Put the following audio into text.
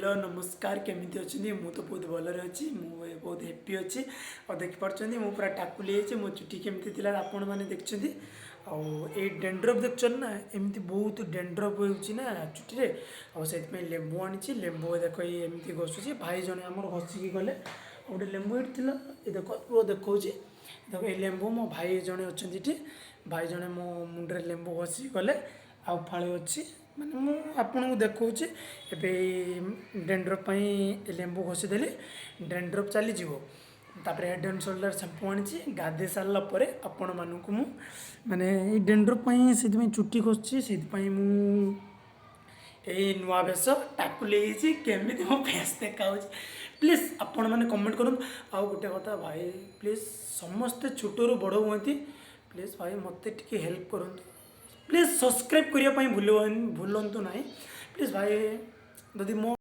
Hello, ନମସ୍କାର। କେମିତି ଅଛନ୍ତି? ମୁଁ ତ ବହୁତ ଭଲରେ ଅଛି। ମୁଁ ଏ ବହୁତ ହ୍ୟାପି ଅଛି। ଆଉ ଦେଖିପାରୁଛନ୍ତି, ମୁଁ ପୁରା ଟାକୁଲି ହେଇଛି। ମୋ ଚୁଟି କେମିତି ଥିଲା, ଆପଣମାନେ ଦେଖିଛନ୍ତି। ଆଉ ଏଇ ଡେଣ୍ଡ୍ରଫ୍ ଦେଖୁଛନ୍ତି ନା, ଏମିତି ବହୁତ ଡେଣ୍ଡ୍ରଫ୍ ହେଉଛି ନା ଚୁଟିରେ। ଆଉ ସେଥିପାଇଁ ଲେମ୍ବୁ ଆଣିଛି। ଲେମ୍ବୁ ଦେଖ, ଏଇ ଏମିତି ଘଷୁଛି। ଭାଇ ଜଣେ ଆମର ଘଷିକି ଗଲେ। ଆଉ ଗୋଟେ ଲେମ୍ବୁ ଏଇଠି ଥିଲା। ଏ ଦେଖ ପୁଅ ଦେଖାଉଛି। ଦେଖ, ଏଇ ଲେମ୍ବୁ ମୋ ଭାଇ ଜଣେ ଅଛନ୍ତି ଏଠି। ଭାଇ ଜଣେ ମୋ ମୁଣ୍ଡରେ ଲେମ୍ବୁ ଘଷିକି ଗଲେ। ଆଉ ଫାଳେ ଅଛି, ମାନେ ମୁଁ ଆପଣଙ୍କୁ ଦେଖାଉଛି। ଏବେ ଏଇ ଡେଣ୍ଡ୍ରଫ୍ ପାଇଁ ଏ ଲେମ୍ବୁ ଘଷିଦେଲି, ଡେଣ୍ଡ୍ରଫ୍ ଚାଲିଯିବ। ତାପରେ ହେଡ଼୍ ଆଣ୍ଡ ସୋଲ୍ଡର ସାମ୍ପୁ ଆଣିଛି। ଗାଧୋଇ ସାରିଲା ପରେ ଆପଣମାନଙ୍କୁ ମୁଁ ମାନେ ଏଇ ଡେଣ୍ଡ୍ରଫ୍ ପାଇଁ ସେଥିପାଇଁ ଚୁଟି ଖସୁଛି। ସେଇଥିପାଇଁ ମୁଁ ଏଇ ନୂଆ ବେଶ ଟାକୁଲି ହେଇଛି। କେମିତି ମୋ ଫେସ୍ ଦେଖାହେଉଛି, ପ୍ଲିଜ୍ ଆପଣମାନେ କମେଣ୍ଟ କରନ୍ତୁ। ଆଉ ଗୋଟେ କଥା ଭାଇ, ପ୍ଲିଜ୍, ସମସ୍ତେ ଛୋଟରୁ ବଡ଼ ହୁଅନ୍ତି। ପ୍ଲିଜ୍ ଭାଇ, ମୋତେ ଟିକେ ହେଲ୍ପ କରନ୍ତୁ। ପ୍ଲିଜ୍ ସବସ୍କ୍ରାଇବ୍ କରିବା ପାଇଁ ଭୁଲନ୍ତୁ ନାହିଁ। ପ୍ଲିଜ୍ ଭାଇ, ଯଦି ମୋ